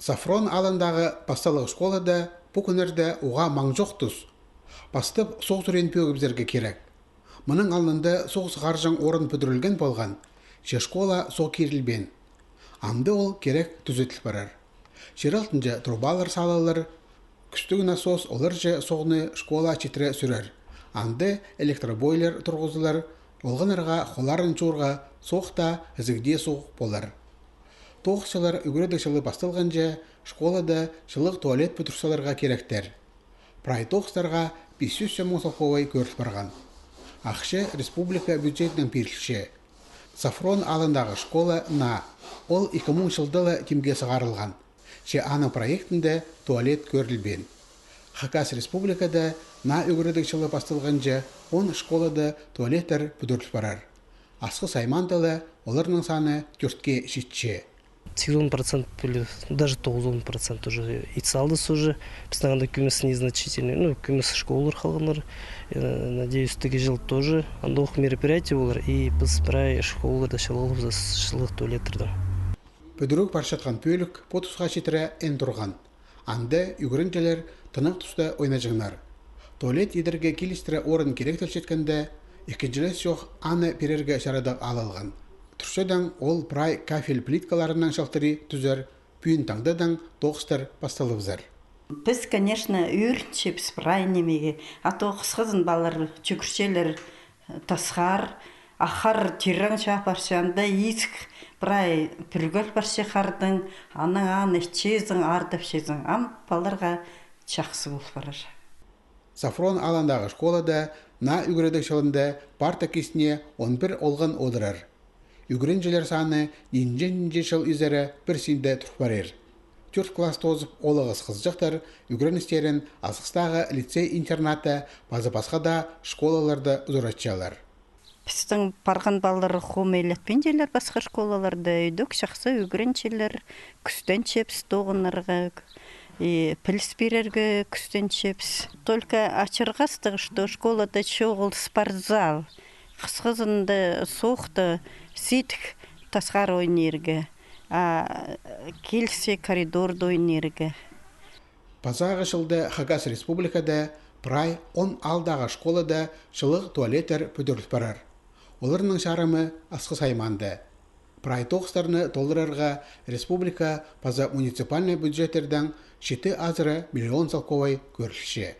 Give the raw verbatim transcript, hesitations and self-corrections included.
Софрон аалындағы пасталығ школада пу кӱннерде уғаа маң чох тус. Пастап соғыс ӱреен пӧгібізерге кирек. Мының алнында соғыс сығарҷаң орын пӱдірілген полған, че школа соох кирілбеен. Амды ол кирек тӱзеділ парар. Чир алтынҷа трубалар салылар, кӱстіг насос оларҷа соғны школа читіре сӱрер. Анда электробойлер турғызылар, олғаннарға холарын чуурға соох та, ізігде суғ полар. Тоғысчылар ӱгредіг чылы пасталғанҷа школада чылығ туалет пӱдір саларға киректер. Прай тоғыстарға пис чӱс сом муң салковай кӧріл парған. Ахча республика бюджетінең пирілче. Софрон аалындағы школа наа, ол ікі муң чылда ла тимге сығарылған, че аның проектінде туалет кӧрілбеен. Хакас республикада наа ӱгредіг чылы пасталғанҷа он школада туалеттер пӱдіріл парар. Асхыс аймаанда ла оларның саны тӧртке читче. Сигізон процент пілі, даже тоғызон процент уже ит салдыс уже. Пістің анда кӧмес незначительный, ну, кӧмес школалар халғаннар. Э, надеюсь, тігі чыл тоже андох мероприятие полар, и піс прай школаларда чылығлабыс чылығ туалеттердең. Пӱдіріг парчатхан пӧлік пу тусха читіре ин турған. Анда ӱгренҷілер тынағ туста ойнаҷаңнар. Туалет идерге килістіре орын киректелчеткенде, ікінҷілес чох аны пирерге чарадығ алылған. Турчадаң ол прай кафель плиткаларынаң чалтырай тӱзер, пӱӱн таңдадаң тоғыстар пасталыбызар. Піс, конечно, ӧрінчебіс прай нимее, а то хысхызын палалар чӱгӱрчелер тасхар, аххар тирең чаа парча, анда изік прай пӱргел парча хардың, анаң аны итчезің, аардапчазың, ам палаларға чахсы пол парар. Софрон аалындағы школада наа ӱгредіг чылында парта кистіне он пір олған одырар. Ӱгренҷілер саны нинҷе-нинҷе чыл изере пір синде тур парир. Тӧрт класс тоозып олығыс хызыҷахтар ӱгреністерін Асхыстағы лицей-интернатта паза пасха даа школаларда узаратчалар. Пістің парған палалар хомай илетпинчелер пасха школаларда, ӧдек чахсы ӱгренчелер, кӱстенчебіс тоғынарға, и піліс пирерге кӱстенчебіс. Только ачырғастығ, что школада чоғыл спортзал. Хысхызында соохта сидік тасхар ойнирға, а киліссе коридорда ойнирға. Пазағы чылда Хакас Республикада прай он алдағы школада чылығ туалеттер пӱдіріл парар. Оларның чарымы Асхыс аймаанда. Прай тоғыстарны толдырарға республика паза муниципальнай бюджеттердең читі азыра миллион салковай кӧрілче.